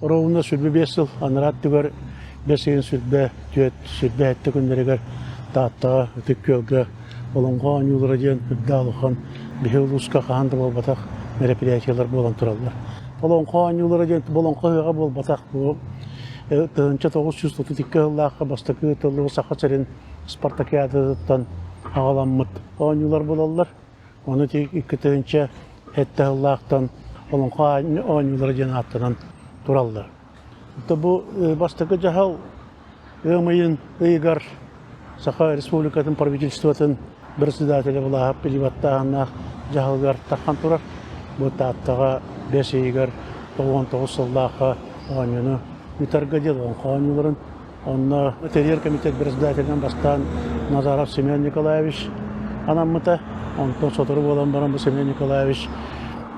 Ровно 25 сыл анараа өттүгэр бэс ыйын 24, 27 күннэригэр Тааттаҕа, Ытык Күөлгэ Олоҥхо оонньуулара диэн үрдээх улахан биһи улууска хаһан да буолбатах мероприятиелар буолан тураллар. Олоҥхо оонньуулара диэн олоҥхо ыһыаҕа буолбатах. Бу 1932 сыллаахха бастакы ыытыллыбыт Саха сирин спартакиадатыттан аҕаламмыт оонньуулар буолаллар. Ону 2007 сыллаахтан Олоҥхо оонньуулара диэн ааттанан тураллар. Бу бастакы дьаһал ыам ыйын ыйыгар Саха Республикатын правительствотын председателэ Былааһап Пилибаттааһыннаах дьаһалыгар таххан турар. Бу Тааттаҕа бэс ыйыгар 99 сыллаахха оонньууну ыытарга диэн олоҥхо оонньууларын Онно тэрийэр комитет председателинэн бастаан Назаров Семен Николаевич анаммыта. Онтон сотору буолан баран бу Семен Николаевич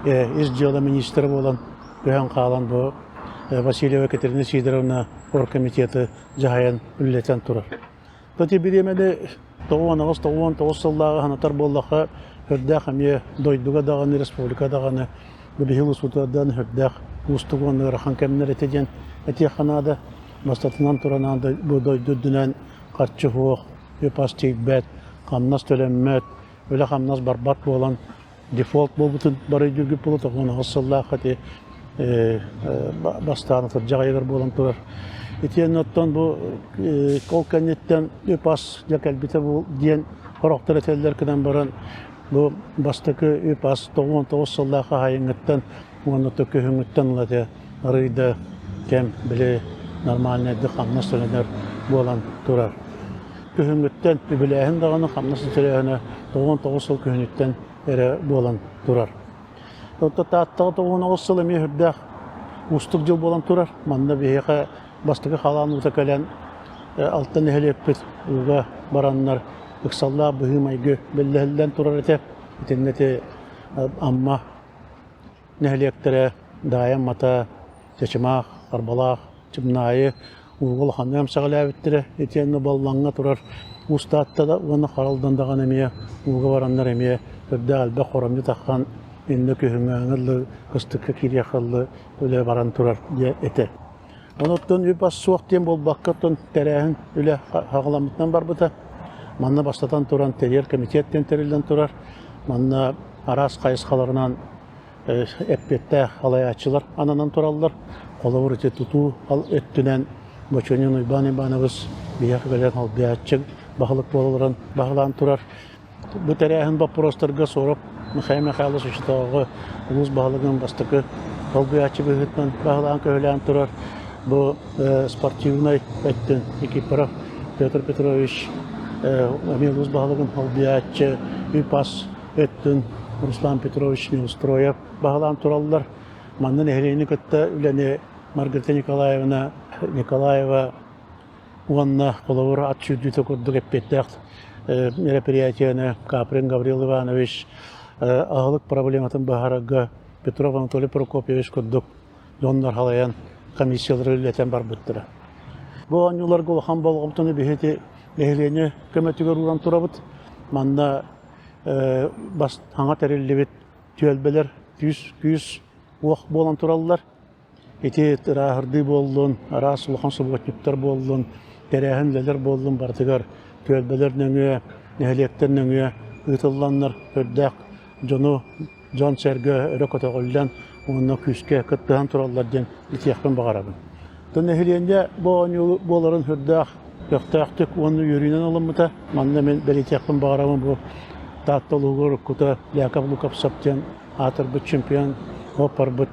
ис дьыала министрэ буолан көһөн хаалан бу Васильева Екатерина Сидоровна оргкомитеты дьаһайан үлэлэтэн турар. Ити бириэмэни 98-99 сыллааҕы санатар буоллахха, үрдээх эмиэ дойдуга даҕаны, республика даҕаны бу биһиги улууспутугар үрдээх уустук уонна ыарахан кэмнэр этэ диэн этиэххэ наада. Бастатынан туран бу дойду үрдүнэн харчы суох, үп-ас тиийбэт, хамнас төлөммөт, үлэ-хамнас барбат буолан дефолт буолбутун бары өйдүүргүт буолуо, 98 сыллаахха ити бастаан атырдьах ыйыгар буолан турар. Итиэннэ оттон бу ол кэнниттэн үп-ас дьэ кэлбитэ диэн сорохтор этэллэр гынан баран бу бастакы үп-ас 99 сыллаах хаһаайыҥҥыттан уонна күһүҥҥүттэн ыла ити арыый да кэм били нормальнайдык хамнас төлөнөр буолан турар. Күһүҥҥүттэн үбүлээһин даҕаны хамнас төлөөһүнэ 99 сыл күһүнүттэн эрэ буолан турар. Оттон Тааттаҕа 99 сыл эмиэ сүрдээх уустук дьыл буолан турар. Манна биһиэхэ бастакы халаан уута кэлэн алта нэһилиэкпит ууга бараннар ыксаллаах быһыы-майгы биллэһиллэн турар этэ. Итиннэ ити Амма нэһилиэктэрэ Даайа Аммата, Чычымаах, Харбалаах, Чымнаайы ууга улаханнык эмсэҕэлээбиттэрэ. Итиэннэ Баллаҥҥа турар Уус Таатта да уонна Харалдан даҕаны эмиэ ууга бараннар эмиэ үрдээх элбэх хоромньу таххан иннэ күһүҥҥү аҥыллы кыстыкка киириэх ыллы үлэ баран турар диэ этэ. Онуттан үп-ас суох диэн буолбакка, оттон тэрээһин үлэ хаҕыламмытынан барбыта. Манна бастатан туран тэрийэр комитет диэн тэриллэн турар. Манна араас хайысхаларынан эппиэттээх салайааччылар ананан тураллар. Холобур, ити тутуу өттүнэн Бочонин Уйбаан Иванович биһиэхэ кэлэн холбуйааччы баһылык буолан баһылаан турар. Бу тэрээһин боппуруостарга Соров Михаил Михайлович оччотооҕу улуус баһылыгын бастакы солбуйааччы быһыытынан баһылаан-көһүлээн турар. Бу спортивнай өттүн Никифоров Петр Петрович эмиэ улуус баһылыгын солбуйааччы, үп-ас өттүн Руслан Петрович Неустроев баһылаан тураллар. Манна нэһилиэнньэни кытта үлэни Маргарита Николаевна Николаева уонна холобур ат сүүрдүүтэ курдук эппиэттээх мероприятиены Каприн Гаврил Иванович аһылык проблематын быһаарарга Петров Анатолий Прокопьевич курдук дьоннор халайан комиссиялары үлэлэтэн барбыттара. Бу оонньууларга улахан болҕомтону биһиги нэһилиэнньэ көмөтүгэр ууран турабыт. Манна бас саҥа тэриллибит түөлбэлэр күүс уох буолан тураллар. Ити ырааһырдыы буоллун, араас улахан субботниктар буоллун, тэрээһин үлэлэр буоллун барытыгар түөлбэлэр нөҥүө, нэһилиэктэр нөҥүө ыытылланнар көрдөөх дьону дьон-сэргэ өрө көтөҕүллэн уонна күүскэ кыттыһан тураллар диэн этиэхпин баҕарабын. Оттон нэһилиэнньэ бу оонньуу буоларын сүрдээх көхтөөхтүк уонна үөрүүнэн ылыммыта. Манна мин бэлиэтиэхпин баҕарабын бу Таатта улууһугар уруккута Яков Луковцев диэн аатырбыт чемпион уоппарбыт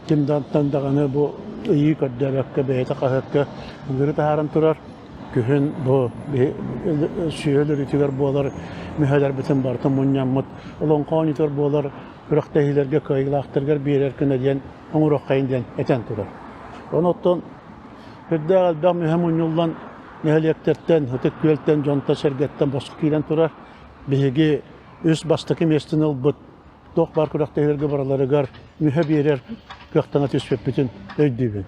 Ким даҕантан даҕаны бу ыйыы көрдөөбөккө бэйэтэ хаһыакка ыҥыры таһааран турар. Күһүн бу сүөһү өлөрүүтүгэр буолар мүһэлэрбитин барытын мунньаммыт олоҥхо оонньуутугар буолар күрэхтэһиилэргэ кыайыылаахтарыгар биэрэр гына диэн оҥоруоххайын диэн этэн турар. Онон үрдээх элбэх мүһэ мунньуллан нэһилиэктэртэн, Ытык Күөлтэн, дьонтон-сэргэттэн босхо киирэн турар. Биһиги үс бастакы миэстэни ылбыт туох баар күрэхтэһиилэргэ барыларыгар мүһэ биэрэр кыахтана түспүппүтүн өйдүүбүн.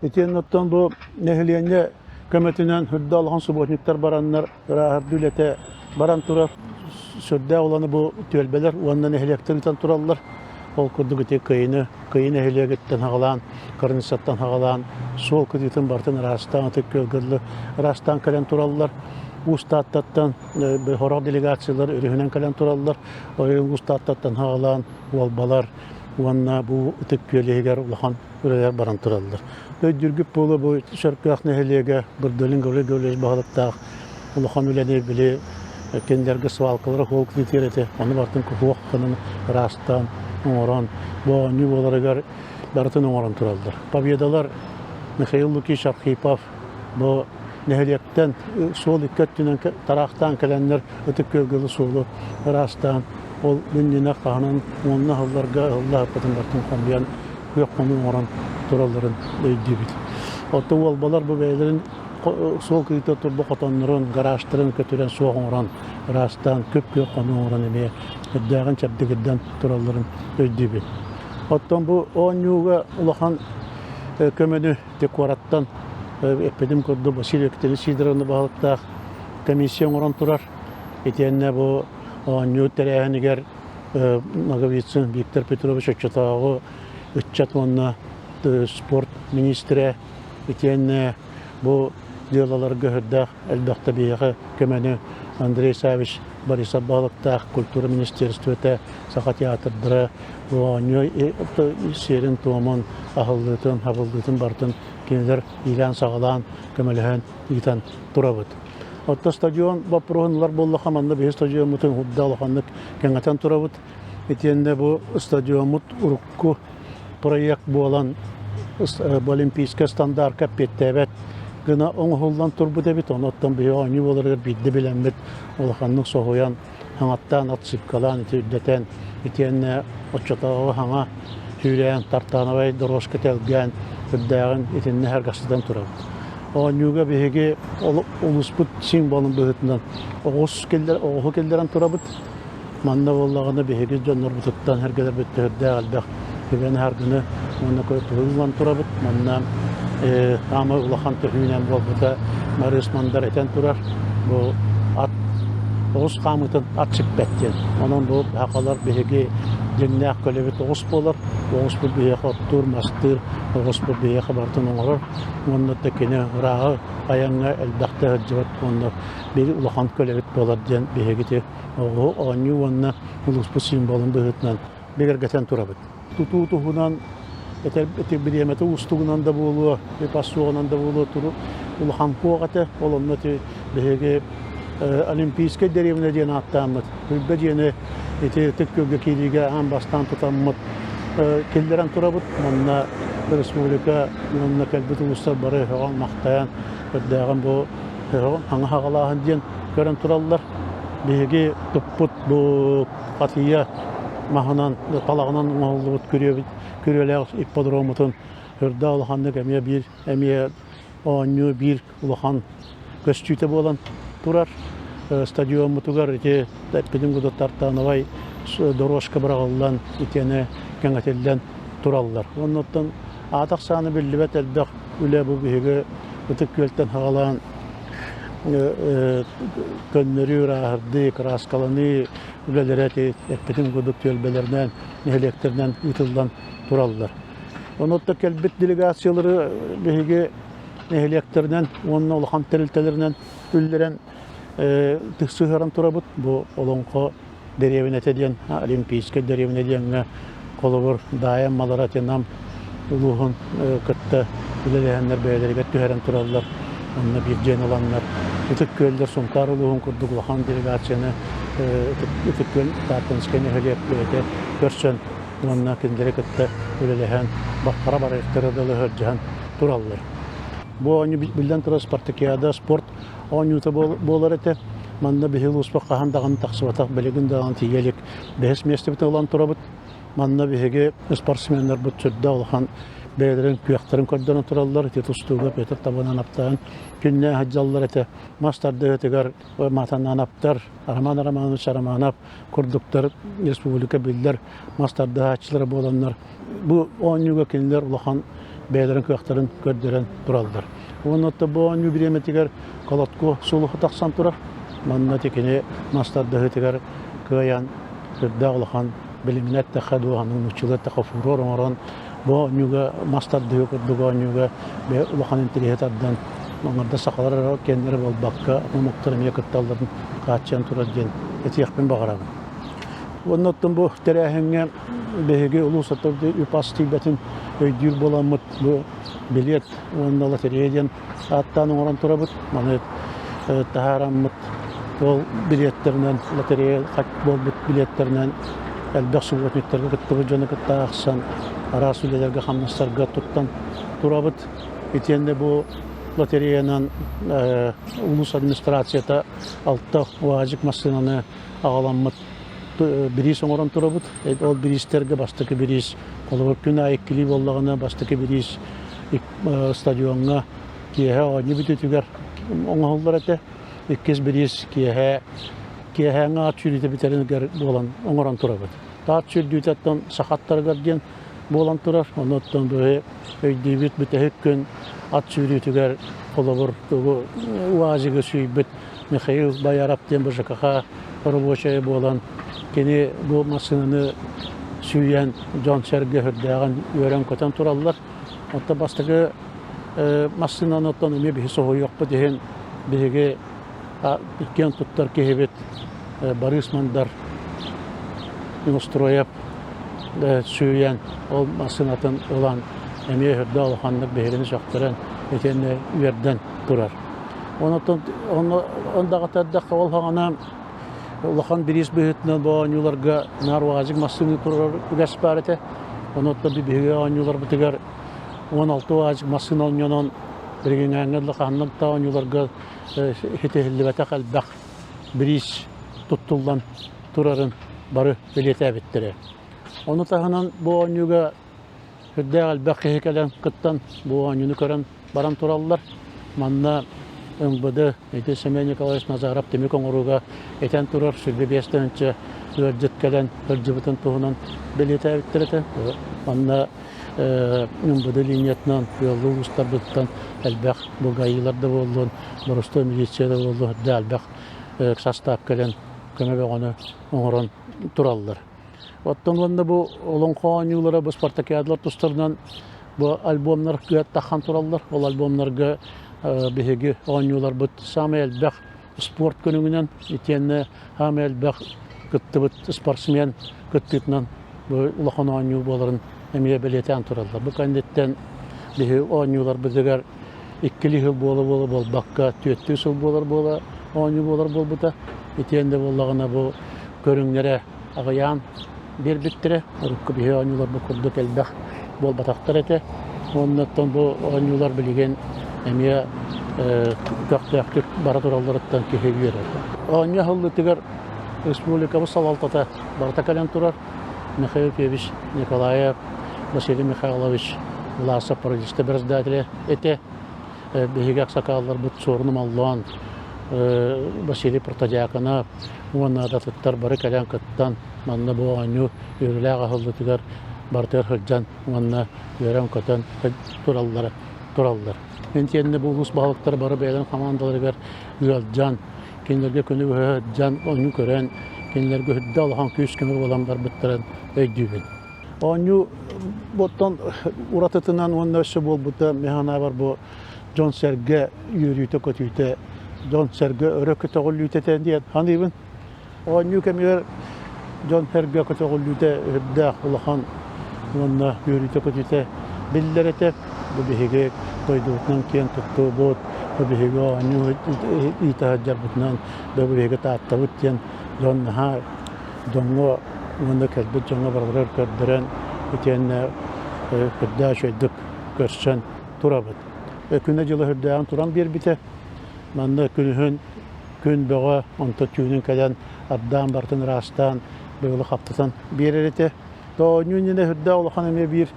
Итиэннэ оттон бу нэһилиэнньэ көмөтүнэн үрдэ улахан субботниктар бараннар ырааһырдыы үлэтэ баран турар. Сүрдээх уланы бу түөлбэлэр уонна нэһилиэктэр ыытан тураллар. Ол курдук ити Кыйыны, Кыйы нэһилиэгиттэн хаҕалаан, кырыныссаттан хаҕалаан, суол кытыытын барытын ыраастаан, Ытык Күөлгэ ыраастаан кэлэн тураллар. Уус Тааттаттан сорох делегациялар өрүһүнэн кэлэн тураллар. Ойуун Уус Тааттаттан хаҕалаан уолбалар уонна бу Ытык Күөл иһигэр улахан үлэлэр баран тураллар. Өйдүүргүт буолуо бу Сөркөөх нэһилиэгэ Бурдулин Гаврил Гаврильевич баһылыктаах улахан үлэни били кинилэргэ свалкалара хуол кытыытыгар этэ. Ону барытын куһуох гынан ыраастаан оҥорон, бу оонньуу буоларыгар барытын оҥорон тураллар. Победалар Михаил Лукич Архипов бу нэһилиэктэн суол икки өттүнэн тараахтаан кэлэннэр Ытык Күөлгэ суолу ыраастаан ол иннинэ хаһанан уонна ыһылларга ыһылла ыһыппытын барытын хомуйан күөх хонуу оҥорон туралларын өйдүүбүт. Оттон уолбалар бу бэйэлэрин суол кыйыта турба хотоннорун, гаражтарын көтүрэн суох оҥорон, ыраастаан күп-күөх хонуу оҥорон эмиэ үрдээҕин чэбдигирдэн туралларын өйдүүбүт. Оттон бу оонньууга улахан көмөнү куораттан эппитим курдук Василий Екатерина Сидоровна баһылыктаах комиссия оҥорон турар. Итиэннэ бу оонньуу тэрээһинигэр Ноговицын Виктор Петрович оччотооҕу ыччат уонна спорт министрэ итиэннэ бу дьыалаларга сүрдээх элбэхтэ биһиэхэ көмөнү Андрей Савич Борисов баһылыктаах культура министерствота, Саха театрдара бу оонньуу сиэрин-туомун, аһыллыытын, хабыллыытын барытын кинилэр иилээн-саҕалаан, көмөлөһөн ыытан турабыт. Оттон стадион боппуруоһун ылар буоллахха, манна биһи стадиоммутун худда улаханнык кэҥэтэн турабыт. Итиэннэ бу стадиоммут урукку проект буолан олимпийскай стандарка эппиэттээбэт гына оҥоһуллан турбут эбит. Онон биһи оонньуу буоларыгар биирдэ билэммит улаханнык соһуйан, хаҥаттаан отсыпкалаан ити үрдэтэн, итиэннэ оччотооҕу хаҥа сүүрээн, тартаанабай дорожка тэлгээн, үрдээҕин итиннэ харгастатан турабыт. Оонньууга биһиги улууспут символун быһыытынан оҕус оҕуһу киллэрэн турабыт. Манна буоллаҕына биһиги дьоннорбутуттан эргэлэрбит төһөрдөөх элбэх үбэни-харгыны уонна туһуллан турабыт. Манна саамай улахан төһүүнэн буолбута Марыыс Мандар этэн турар. Бу ат оҕус хаамыытын ат сиппэт диэн. Онон бу сахалар биһиги дьиҥнээх көлөбүт оҕус буолар. Оҕуспут биһиэхэ оттуур, мастыыр, оҕуспут биһиэхэ барытын оҥорор. Уонна да кини ырааҕы айаҥҥа элбэхтэ сылдьыбыт уонна биир улахан көлөбүт буолар диэн биһигити оҕуһу оонньуу уонна улууспут символун быһыытынан бигэргэтэн турабыт. Тутуу туһунан этэр бириэмэтэ уустугунан да буолуо, үп суоҕунан да буолуо улахан куох этэ. Ол онно биһиги Олимпийскай дэриэбинэ диэн ааттааммыт, Хүлбэ диэни ити Ытык Күөлгэ киириигэ аан бастаан тутаммыт киллэрэн турабыт. Манна республика уонна кэлбит улуустар бары өҕөн-махтайан, үрдээҕин бу хаҥа хаҕалааһын диэн көрөн тураллар. Биһиги туппут бу хатыйа маһынан, талаҕынан оҥоһуллубут күрүөбүт, күрүөлээх ипподромутун үрдэ улаханнык эмиэ биир эмиэ оонньуу биир улахан көстүүтэ буолан турар. Стадиоммутугар ити эппитим курдук тартановай дорожка быраҕыллан итиэнэ кэҥэтиллэн тураллар. Оннуттан аат ахсаана биллибэт элбэх үлэ бу биһиги Ытык Күөлтэн саҕалаан көннөрүү, ырааһырдыы, кырааскаланыы үлэлэрэ ити эппитим курдук түөлбэлэринэн, нэһилиэктэринэн ыытыллан тураллар. Онуота кэлбит делегациялары биһиги нэһилиэктэринэн уонна улахан тэрилтэлэринэн үллэрэн сыһыаран турабыт. Бу Олоҥхо дэриэбинэтэ диэн Олимпийскай дэриэбинэ диэҥҥэ холобур Даайа Малара Нам улууһун кытта үлэлэһэннэр бэйэлэригэр түһэрэн тураллар. Онно биир дьиэни ыланнар Ытык Күөллэр Сунтаар улууһун курдук улахан делегацияны Ытык Күөл Тааттанскай нэһилиэк бэйэтэ көрсөн уонна кинилэри кытта үлэлэһэн баххара барыахтара дылы сылдьыһан тураллар. Бу оонньуу биллэн турар спартакиада спорт оонньуута буолар этэ. Манна биһи улууспа хаһан даҕаны тахсыбатах, билигин даҕаны тиийэ илик. Бэһис миэстэбитин ылан турабыт. Манна биһиги спортсменнарбыт сүрдээх улахан бэйэлэрин күөхтэрин көрдөрөн тураллар. Ити тустууга Петр Табананаптаан күннээх сылдьаллар этэ. Мас тардыһыытыгар Матананаптар, Роман Романович Романов курдуктар республика биллэр мас тардыһааччылара буоланнар бу оонньууга кинилэр улахан бэйэлэрин кыахтарын көрдөрөн тураллар. Уонна бу оонньуу бириэмэтигэр Колотко сулуһу тахсан турар. Манна кини мас тардыһыытыгар кыайан сүрдээх улахан Билиминэ эттэххэ дууһаны нууччалыы эттэххэ фурор оҥорон бу оонньууга мас тардыһыы курдук оонньууга улахан интэриэһи тардан оҥордо сахалар эрэ киэннэрэ буолбакка омуктар эмиэ кытталларын хааччыйан турар диэн этиэхпин баҕарабын. Уонна оттон бу тэрээһиҥҥэ биһиги улуус үп-ас тиийбэтин өйдүүр буоламмыт бу билиэт уонна лотерея диэн ааттаан оҥорон турабыт. Маны таһаараммыт ол билиэттэринэн лотерея буолбут билиэттэринэн элбэх субботниктарга кыттыбыт дьону кытта аахсан араас үлэлэргэ хамнастарга туттан турабыт. Итиэннэ бу лотереянан улуус администрацията алта УАЗик массыынаны аҕаламмыт бириис оҥорон турабыт. Ол бириистэргэ бастакы бириис холобур күн аайы иккилии буоллаҕына бастакы бириис стадиоҥҥа киэһэ оонньуу бүтүүтүгэр оҥоһуллар этэ. Иккис бириис киэһэ киэһээҥҥи аат сүүрүүтэ бүтэригэр буолан оҥорон турабыт. Аат сүүрдүүтэ оттон саха аттарыгар диэн буолан турар. Онуттан быһы өйдүүбүт бүтэһик күн ат сүүрүүтүгэр холобур тугу УАЗигы сүүйбүт Михаил Бояров диэн БЖКХ рабочайа буолан кини бу массыынаны сүүйэн дьон-сэргэ сүрдээҕин үөрэн-көтөн тураллар. Оттон бастакы массыынаны оттон эмиэ биһи соһуйуохпут иһин биһиги киэн туттар киһибит Борис Мандар Неустроев сүүйэн ол массыынатын ылан эмиэ үрдэ улаханнык биһигини сөхтөрөн итиэннэ үөрдэн турар. Онтон ондаҕатардахха ол хаҕана улахан бириис быһыытынан бу оонньууларга наар УАЗик массыына турар үгэс баар этэ. Онуоттан биһиги оонньууларбытыгар 16 УАЗик массыына оонньонон билигиҥҥээҥҥэ дылы ханнык да оонньууларга ситиһиллибэтэх элбэх бириис туттуллан турарын бары бэлиэтээбиттэрэ. Ону таһынан бу оонньууга Сүрдээх элбэх киһи кэлэн кыттан, бу оонньууну көрөн баран тураллар. Манна МВД ити Семен Николаевич Назаров түмүк оҥорууга этэн турар 25 тыһыынча ыалдьыт кэлэн сылдьыбытын туһунан бэлиэтээбиттэр этэ. Манна МВД линиятынан ыаллыы улуустарбыттан элбэх булгаайыылар да буоллун, боростуой милиция да буоллун, үрдээх элбэх састаап кэлэн көмө бөҕөнү оҥорон тураллар. Оттон уонна бу олоҥхо оонньуулара, бу спартакиадалар тустарынан бу альбомнар таххан тураллар. Ол альбомнарга биһиги оонньууларбыт саамай элбэх спорт көрүҥүнэн итиэннэ саамай элбэх кыттыбыт спортсмен кыттыытынан бу улахан оонньуу буоларын эмиэ бэлиэтээн тураллар. Бу кэнниттэн биһи оонньууларбытыгар иккилии сыл буола-буола буолбакка, түөртүү сыл буолар буола оонньуу буолар буолбута. Итиэннэ буоллаҕына бу көрүҥнэрэ аҕыйаан биэрбиттэрэ. Урукку биһи оонньууларбыт курдук элбэх буолбатахтар этэ. Уонна оттон бу оонньуулар билигин эмиэ көхтөөхтүк бара туралларыттан киһи үөрэр. Оонньуу аһыллыытыгар республикабыт салалтата барыта кэлэн турар. Михаил Ефимович Николаев, Василий Михайлович Власов правительство председателэ этэ. Биһиги аксакаалларбыт Суорун Омоллоон, Василий Протодьяконов уонна да атыттар бары кэлэн кыттан манна бу оонньуу үөрүүлээх аһыллыытыгар барытыгар сылдьан уонна үөрэн-көтөн тураллара тураллар. Итиэннэ бу улуус баһылыктара бары бэйэлэрин хамаандаларыгар ыалдьан, кинилэргэ күнү быһа сылдьан оонньуу көрөн, кинилэргэ үрдэ улахан күүс-көмө буолан барбыттарын өйдүүбүн. Оонньуу оттон уратытынан уонна өссө буолбута мин санаабар бу дьон-сэргэ үөрүүтэ-көтүүтэ, дьон-сэргэ өрө көтөҕүллүүтэ диэн саныыбын. Оонньуу кэмигэр дьон-сэргэ көтөҕүллүүтэ үрдээх улахан уонна үөрүүтэ-көтүүтэ биллэр этэ. Бу биһиги дойдубутунан киэн туттуубут, бу биһиги оонньуу ыыта сылдьарбытынан, бу биһиги Тааттабыт диэн дьон наһаа дьоҥҥо уонна кэлбит дьоҥҥо барыларыгар көрдөрөн итиэннэ үрдээх үчүгэйдик көрсөн турабыт. Күнэ-дьыла үрдээҕин туран биэрбитэ. Манна күнүһүн күн бөҕө, онто түүнүн кэлэн ардаан барытын ыраастаан быылы хаптатан биэрэр этэ. Оонньуу иннинэ үрдээх улахан эмиэ биир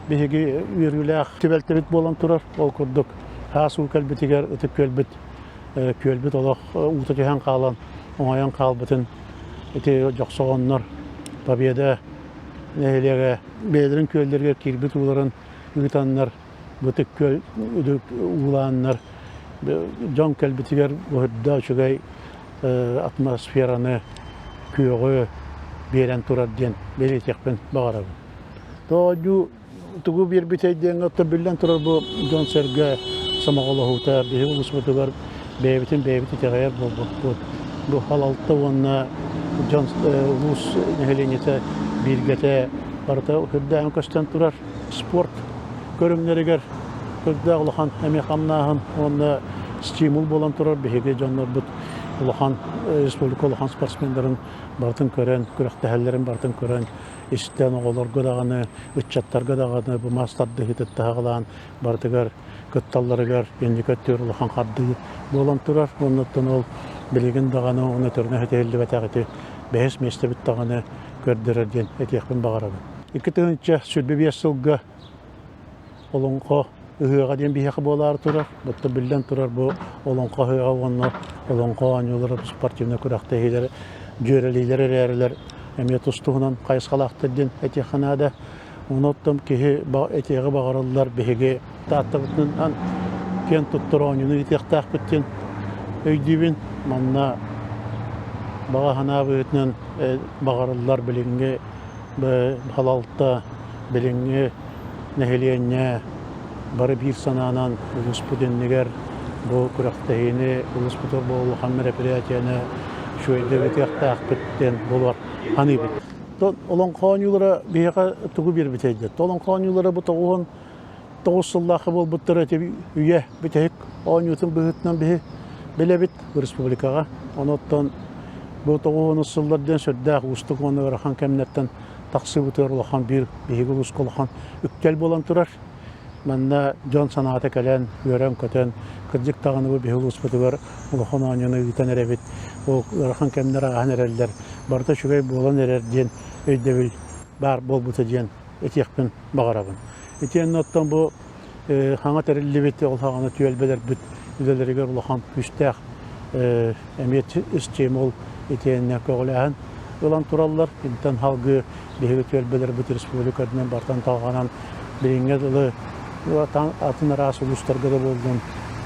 биһиги үөрүүлээх түбэлтэбит буолан турар. Ол курдук хаас уу кэлбитигэр ытык күөлбүт күөлбүт олох уута түһэн хаалан оҥойон хаалбытын ити дьохсоҕоннор Победа нэһилиэгэ бэйэлэрин күөллэригэр киирбит ууларын ыытаннар Бытык күөл уулааннар дьон кэлбитигэр быһырда үчүгэй атмосфераны күөҕү. биэрэн турар диэн бэлиэтиэхпин баҕарабын. Тоодьуу тугу биэрбитэй диэҥҥэ оттон биллэн турар бу дьон-сэргэ сомоҕолоһуута биһи улууспутугар бэйэбитин бэйэбит итэҕэйэр буолбуппут. Бу халалта уонна дьон улуус нэһилиэнньэтэ бииргэтэ барыта үрдээн көстөн турар. Спорт көрүҥнэригэр үрдээх улахан эмиэ хамнааһын уонна стимул буолан турар биһиги дьоннорбут улахан республика улахан спортсменнарын барытын көрөн, күрэхтэһэллэрин барытын көрөн истэн оҕолорго даҕаны, ыччаттарга даҕаны бу мас тардыһыытыттан саҕалаан барытыгар кытталларыгар инники өттүгэр улахан хардыы буолан турар. Оннуттан ол билигин даҕаны ону өтөрүнэ ситиһиллибэтэх ити бэһис миэстэбит даҕаны көрдөрөр диэн этиэхпин баҕарабын. 2025 сылга Олоҥхо ыһыаҕа диэн биһиэхэ буолаары турар. Оттон биллэн турар бу Олоҥхо ыһыаҕа уонна Олоҥхо оонньуулара спортивнай күрэхтэһиилэр дьүөрэлиилэр эрээрилэр эмиэ тус-туһунан хайысхалаахтар диэн этиэххэ наада. Ону оттон киһи этиэҕи баҕарыллар биһиги Тааттабытынан киэн туттар оонньууну ыытыахтаахпыт диэн өйдүүбүн. Манна баҕа санаа быһыытынан баҕарыллар билиҥҥи халалта билиҥҥи нэһилиэнньэ бары биир санаанан улууспут иннигэр бу күрэхтэһиини улууспутугар бу улахан мероприятиены үчүгэйдик ыытыахтаахпыт диэн буолуор саныыбыт. Олоҥхо оонньуулара биһиэхэ тугу биэрбитэй диэн. Олоҥхо оонньуулара бу 99 сыллаахха буолбуттара ити үйэ бүтэһик оонньуутун быһыытынан биһи билэбит республикаҕа. Онуттан бу 90 сыллар диэн сүрдээх уустук уонна ыарахан кэмнэртэн тахсыбытыгар улахан биир биһиги улууска улахан үктэл буолан турар. Манна дьон санаата кэлэн, үөрэн-көтөн, кырдьык даҕаны бу биһи улууспутугар улахан оонньууну ыытан эрэбит. Ол ыарахан кэмнэр ааһан эрэллэр, барыта үчүгэй буолан эрэр диэн өйдөбүл баар буолбута диэн этиэхпин баҕарабын. Итиэннэ оттон бу хаҥа тэриллибит ол саҕана түөлбэлэрбит үлэлэригэр улахан күүстээх эмиэ стимул итиэннэ көҕүлээһин ылан тураллар. Интэн салгыы биһиги түөлбэлэрбит республика үрдүнэн бартан талҕанан билиҥҥэ дылы атын араас улуустарга да буоллун,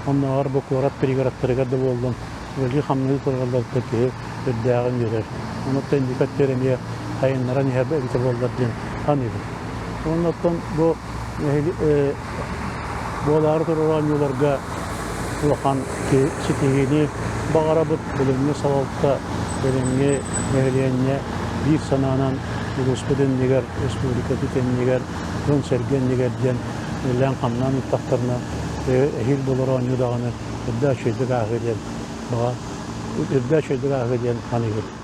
оннооҕор бу куорат пригородтарыгар да буоллун үлэлии-хамныы туралларыттан киһи үрдээҕин үөрэр. Онуттан инники өттүгэр эмиэ сайыннаран иһэр эбитэ буоллар диэн саныыбын. Оннуттан бу буолаары турар оонньууларга улахан ситиһиини баҕарабыт. Билиҥҥи салалта, билиҥҥи нэһилиэнньэ биир санаанан улууспут иннигэр, республикабыт иннигэр, дьон-сэргэ иннигэр диэн үлэлээн-хамнаан ыыттахтарына, эһиил буолар оонньуу даҕаны үрдэ үчүгэйдик ааһыа диэн баҕа үрдэ үчүгэйдик ааһыа диэн саныыбын.